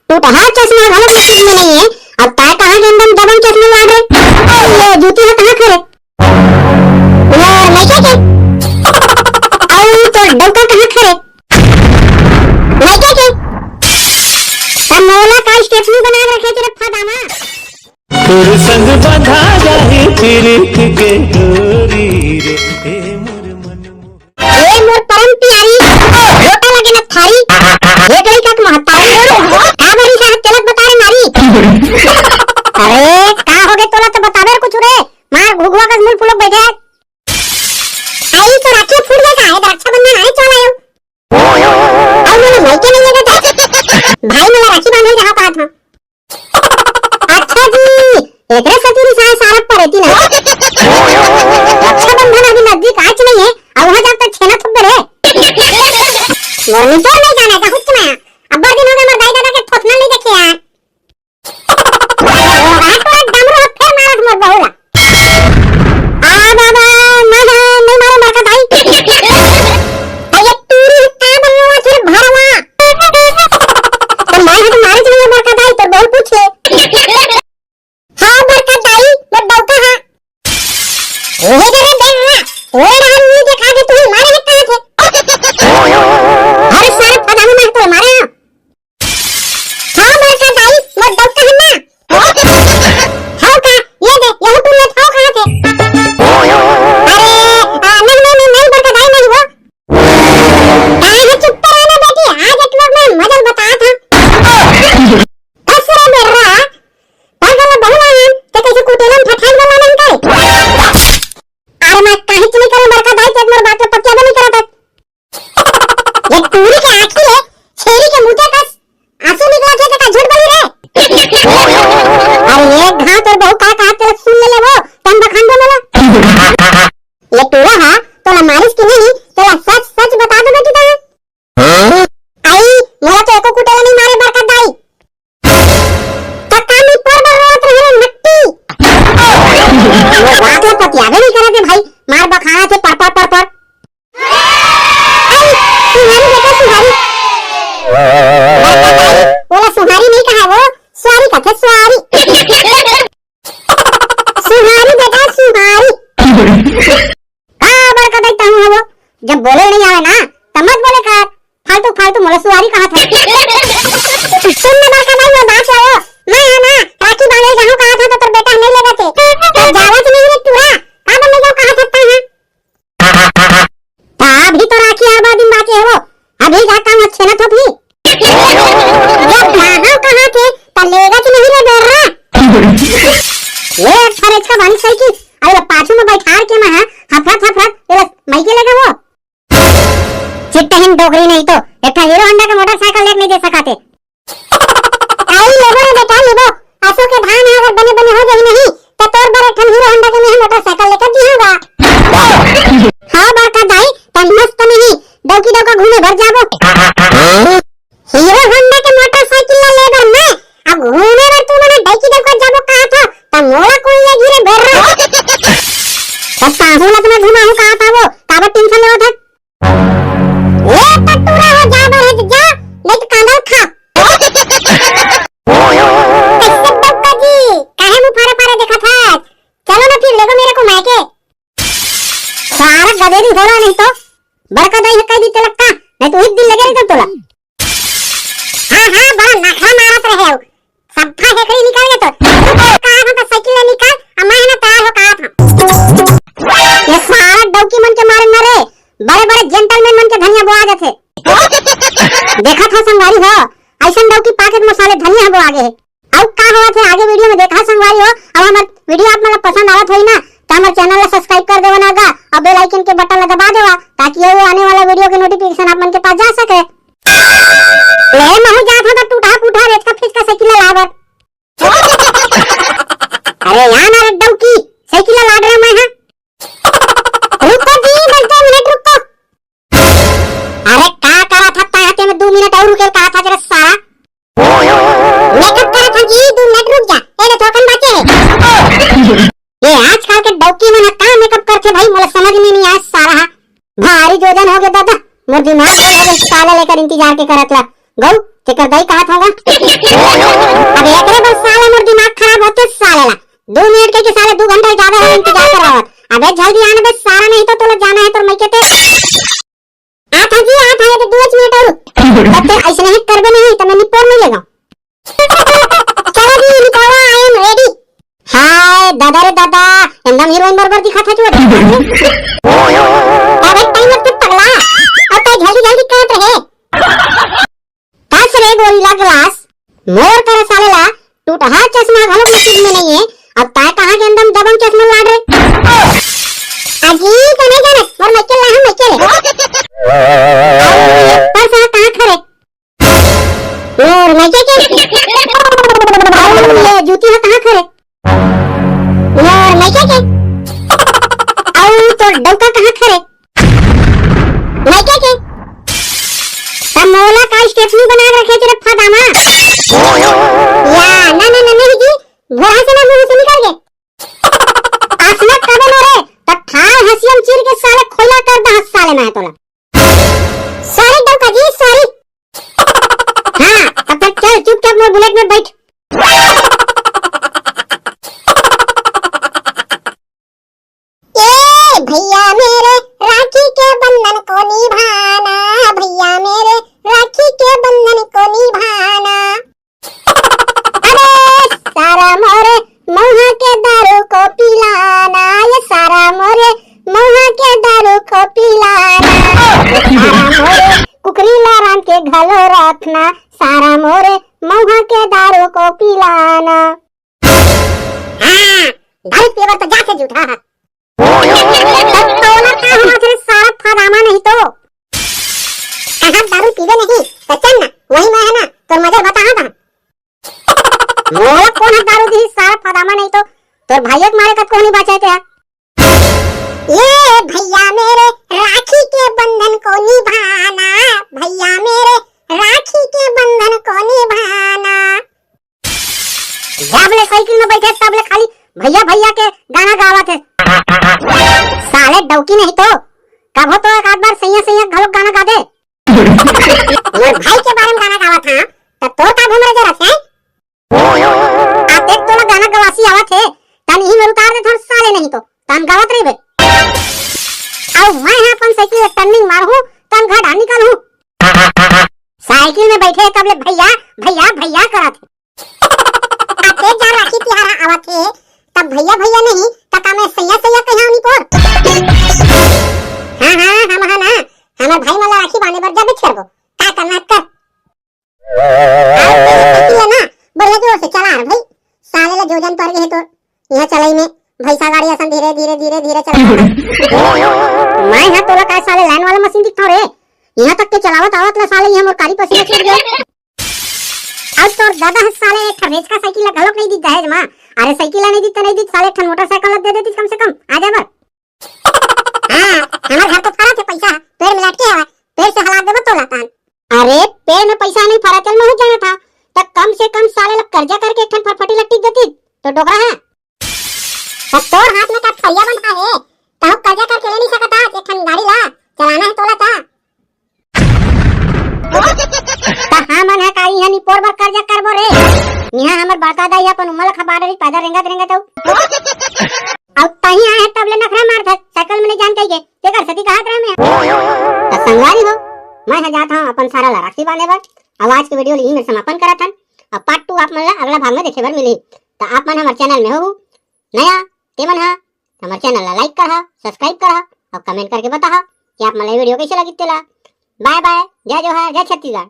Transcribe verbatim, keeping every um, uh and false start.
टूटहा चश्मा घलो नसीब में नहीं है। अब काय कहाँ के एकदम दबंग चश्मा लाग रहे? ये जूती ह कहाँ खरे? मोर लइका के? अउ तोर डौका कहाँ खरे? लइका के? त मोला का स्टेशनरी बना के रखे तेरे फदामा? तोर संग बंधा जाही प्रीत के डोरी रे, ए मोर मन मोहन। ए मोर परम प्यारी, लोटा लगे न थारी, ये गई का महतारी, का भरी सा चलत बता रे मारी। अरे, का हो गे तोला तो बताबे कुछ रे, मार घुघुआ का मुंह फुलक बैठे। आई तो राखी फूट गया का है, रक्षाबंधन आने चल आयो। अउ मोला लइके नहीं लेगा तो भाई मोला राखी बांधे रहा कहा था। अच्छा जी, एकरे सेती रिसाए सारत परे ती ना। रक्षाबंधन अभी नजदीक आच नहीं है, अउ वहां जाब त छेना थोपबे रे। मोर निचोड़ नहीं जाना का हुच में। अब्बड़ दिन हो गए मोर दाई दादा के थोथना नहीं देखे यार। रात रात डमरू ह फेर मारत मोर बहू ला। आ बाबा, मैं ह नहीं मारे बड़का दाई। अरे टूरी ह का बनवा फिर भरवा। तो मैं ह तो मारे नहीं बड़का दाई, तो बोल पूछे। हाँ बड़का दाई, मोर डौका हा। ओहे जरे बेंगवा, ओए रहन नहीं देखा दे तू मारे है कहाँ थे। अरे सारे फदानी मार तो मारे हा। हाँ बड़का दाई, मोर डौका है ना। हाँ का, ये दे, यहू टूल में थाओ कहाँ थे। अरे, आ, नहीं, नहीं, नहीं, नहीं, बड़का दाई नहीं वो। काहे चुप तो रहना बेटी, आज एक लोग मैं मजल बता था। बस रे बेर्रा, पागल बहू नाम, ते कैसे कुटेलन फटाई वाला नहीं करे? अरे मैं काहे चुनी करे बड़का दाई, ते मोर बात पे पतिया नहीं करत। ये टूरी के आँखी ले छेरी के मुँह कस आंसू निकला थे का झूठ बोली रे। अरे ये घाव तोर बहू का कहा तेरा सुन ले ले वो, तम बखान दो मोला। ये टूरा हा तोला मारिस कि नहीं, तेला सच सच बता दो बेटी ता। आई, मोला तो एको कुटेला नहीं मारे बड़का दाई। तो काम ही पर बर रोत रहे नट्टी। वो बात ला पतियाबे नहीं करे थे भाई, मार बखाना थे पर पर पर पर। आई, सुहारी बेटा सुहारी। बड़का दाई, बोला सुहारी नहीं कहा वो, स्वारी का थे स्वारी। सुहारी बेटा सुहारी। का बड़का दाई तहूँ हवो, जब बोले नहीं आवे ना, तब मत बोले कर। फालतू फालतू मोला सुहारी कहा था। सुन ना बड़का दाई, वो बात आयो, मैं है ना राखी बांधे जाऊँ कहा था तो तोर बेटा नहीं लेगा थे। तो जावा कि नहीं रे टूरा, का बन जाओ कहा था तहूँ? ता अभी तो राखी आवा दिन बाचे हे वो, अभी जा काम अच्छे ना तो भी। जब कहाँ कहाँ थे, त लेगा कि नहीं रे बेर्रा? ये एक ठा रेचका बानी साइकिल, अरे वो पाछू में बैठार के मैं, हाँ, हफरत हफरत, ये लो, माई के लेगा वो। चित्तहीन डोकरी नहीं तो, एक ठा हीरो होंडा के मोटरसाइकिल लेके नहीं दे सका थे। आई लेबो रे बेटा, लेबो। असो के धान ह अगर बने बने हो जाही नहीं, त तोर बर एक ठन हीरो होंडा के मैं मोटरसाइकिल लेकर दिहांगा। हाँ बड़का दाई, तन मस्त नहीं, डौकी डौका घूमे भर जाबो। हीरो होंडा के मोटरसाइकिल ला लेबर मैं, अब घूमे बर तू मना डौकी डौका जाबो कहा था, त मोला कोई ले घिरे बेर्रा। त साहू ला तो मैं घुमाहूँ कहा था वो, काबर टेंशन लेवत है? ए तो टूरा हो जा बर है तो जा, नहीं तो कांदा खा। कैसे बप्पा जी, काहे मुंह फाड़े फाड़े देखत हस? चलो ना फिर लेगो मेरे को मायके। सारा गदेरी होला नहीं तो, बड़का दाई है कह दी तेलक्का, नहीं तो एक दिन लगे नहीं तो तोला। हाँ, हाँ, बड़ा नखरा मारत रहे हो। सब्बा हेकड़ी निकाल के तो। तू तो कहा था तो साइकिल ले निकाल, अब मैं ना तैयार हो कहा था। ये सारा डौकी मन के मारे ना रे, बड़े बड़े जेंटलमैन मन के धनिया बोआ जाथे। देखा था संगवारी हो, ऐसन डौकी पाके मसाले धनिया बोआ गे हे। अब का होवत हे आगे वीडियो में देखा संगवारी हो। अब हमर वीडियो आप मन ला पसंद आवत होई ना, तो हमर चैनल ला सब्सक्राइब कर देवा ना गा, और बेल आइकन के बटन ला दबा देवा, ताकि ये आने वाला वीडियो के नोटिफिकेशन आप मन के पास जा सके। ले महू जात हो तो टूटा फूटा रेचका फिचका साइकिल ला लाबर। अरे यार ना रे डौकी, साइकिल ला लाड रहा मैं हाँ। रुको जी, बस दो मिनट रुको। अरे का करा था ताते में दो मिनट और रुके कहा था जरा सारा। मेकअप करा था जी, दो मिनट रुक जा। ए रे थोकन बचे है। ये आजकल के डौकी मन ह का मेकअप करथे भाई, मोला समझ में नहीं आय सारा हा। भारी जोजन हो गया दादा, मोर दिमाग खराब हो गया, काला लेकर इंतजार के करत ला। गऊ, तेकर दाई कहा था गा? अब एकरे बर साले मोर दिमाग खराब होथे साले ला। दू मिनट के, के साले दू घंटा ज्यादा हो इंतजार करावत। अबे जल्दी आना बे सारा, नहीं तो तोला जाना है तोर मइके ते। आत हा जी, आत हा, ये तो दू मिनट और। तब तक ऐसे नहीं करबे नहीं, तो मैं निपोर नहीं लेगा। चलो जी, निपोरा, I am ready। हाय दादा रे दादा, एकदम हीरोइन बरबर दिखत है तू। अबे टाइम लगते पगला, अब तो जल्दी जल्दी करत रहे। कस रे गोरिल्ला ग्लास, मोर करा साले ला टूटहा चश्मा घलो नसीब में नहीं है। अब ताय कहाँ के एकदम दबंग चश्मा लाड़ रे? अजी तो नहीं जाने, मोर मइके ला हम मइके रे। पर सा कहाँ खरे? मोर मइके के। अउ ये जूती ह कहाँ खरे? मोर मइके के। अउ तोर डौका कहाँ खरे? मइके के। त मोला का स्टेफनी बना के रखे तेरे फदामा? या, ना, ना, ना, नहीं जी। घोड़ा से ना मुंह से निकल गए। असमत कबे ना रे, त ठाल हंसियम चीर के साले खोइला कर दहा साले मैं तोला। सॉरी डौका जी, सॉरी। हाँ, तब तक चल चुपचाप मोर बुलेट में बैठ। ए भैया मेरे, राखी के बंधन को निभाना, भैया मेरे, राखी के बंधन को निभाना। अरे सारा मोरे महुआ के दारू को पिलाना, ये सारा मोरे महुआ के दारू को पिलाना, ये सारा मोरे कुकरी ला रांध के घलो रखना, सारा मोरे महुआ के दारू को पिलाना। हाँ, दारू पीए बर तो जा से जूठा है। तब तोला का हुआ तेरे सारा फदामा नहीं तो। कहाँ दारू पीबे नहीं, तो चल ना, वही मैं है ना, तोर मजा बताहा था। मोला कौन है दारू दी सारा फदामा नहीं तो, तोर भाई के मारे कतको नहीं बचाए थे। ये भैया मेरे, राखी के बंधन को निभाना, भैया मेरे, राखी के बंधन को निभाना। जब ले साइकिल में बैठे तब ले खाली भैया भैया के गाना गावत है। साले डौकी नहीं तो कभो तो एक आध बार सैया सैया घलोक गाना गा दे। मोर भाई के बारे में गाना गावत हा, त तोर का घूम रहे जरा से? आ देख तोला गाना गवासी आवत है, तन इही में उतार दे थोड़ा साले नहीं तो, तन गावत रहिबे। अउ मैं हा अपन साइकिल टर्निंग मारहूँ, तन घर डाल निकालहूँ। साइकिल में बैठे है तब ले भैया भैया भैया करत है। अते जा राखी तिहार आवत हे, तब भैया भैया नहीं, त का मैं सैया सैया कहावनी पोर? हाँ, हाँ, हम हा ना, हमर भाई मन ला राखी बांधे बर जब छेड़बो, का करना है कर। अउ ये साइकिल ला ना, बढ़िया जोर से चला रे भाई, साले ला जोजन पर गए तो, यहाँ चलाई में, भैंसा गाड़ी असन धीरे, धीरे, धीरे, धीरे चला। मैं हा तोला काय साले लाइन वाला मशीन दिखता रे, यहाँ तक के चलावत आवत ला साले, यहाँ मोर कारी पसीना छूट गया। अउ तोर दादा ह साले एक ठन रेचका साइकिल ला घलोक नहीं दीत दहेज मा। अरे साइकिल ला नहीं दीत त नहीं दीत, साले एक ठन मोटरसाइकिल ला दे देतिस कम से कम, आ जाए बर। हाँ, हमर घर तो फरा थे पैसा, पेड़ में लटके हवय, पेड़ से हला देबो तोला कान। अरे पेड़ में पैसा नहीं फरा, चल महू जाना था, त कम से कम साले ला कर्जा करके एक ठन फटफटी ला टिक देतिस, तो डोकरा है। त तोर हाथ में का थरिया बंधा हे? तहु कर्जा करके ले नहीं सकत आज एक ठन गाड़ी ला, चलाना है तोला ता। त हमन ह का इहाँ निपोर बर कर्जा करबो रे? इहाँ हमर बड़का दाई अपन उमर ल खबा डरी पैदल रेंगत रेंगत अउ। अउ तहीं आए हे तब ले नखरा मारत हस, साइकिल में नहीं जान कहिके, तेकर सेती कहत रहे मैं। त संगवारी हो, मैं ह जात हूँ अपन सारा ला राखी बांधे बर। अउ आज के वीडियो ल इही में समापन करत हन। अब पार्ट टू आप मन ला अगला भाग में देखे बर मिलही। त आप मन हमर चैनल में हो नया, ते मन हा हमर चैनल ला लाइक करहा, सब्सक्राइब करहा अउ कमेंट करके बताहा कि आप मन ला ये वीडियो कैसे लगिस तेला। बाय बाय, जय जोहार, जय छत्तीसगढ़।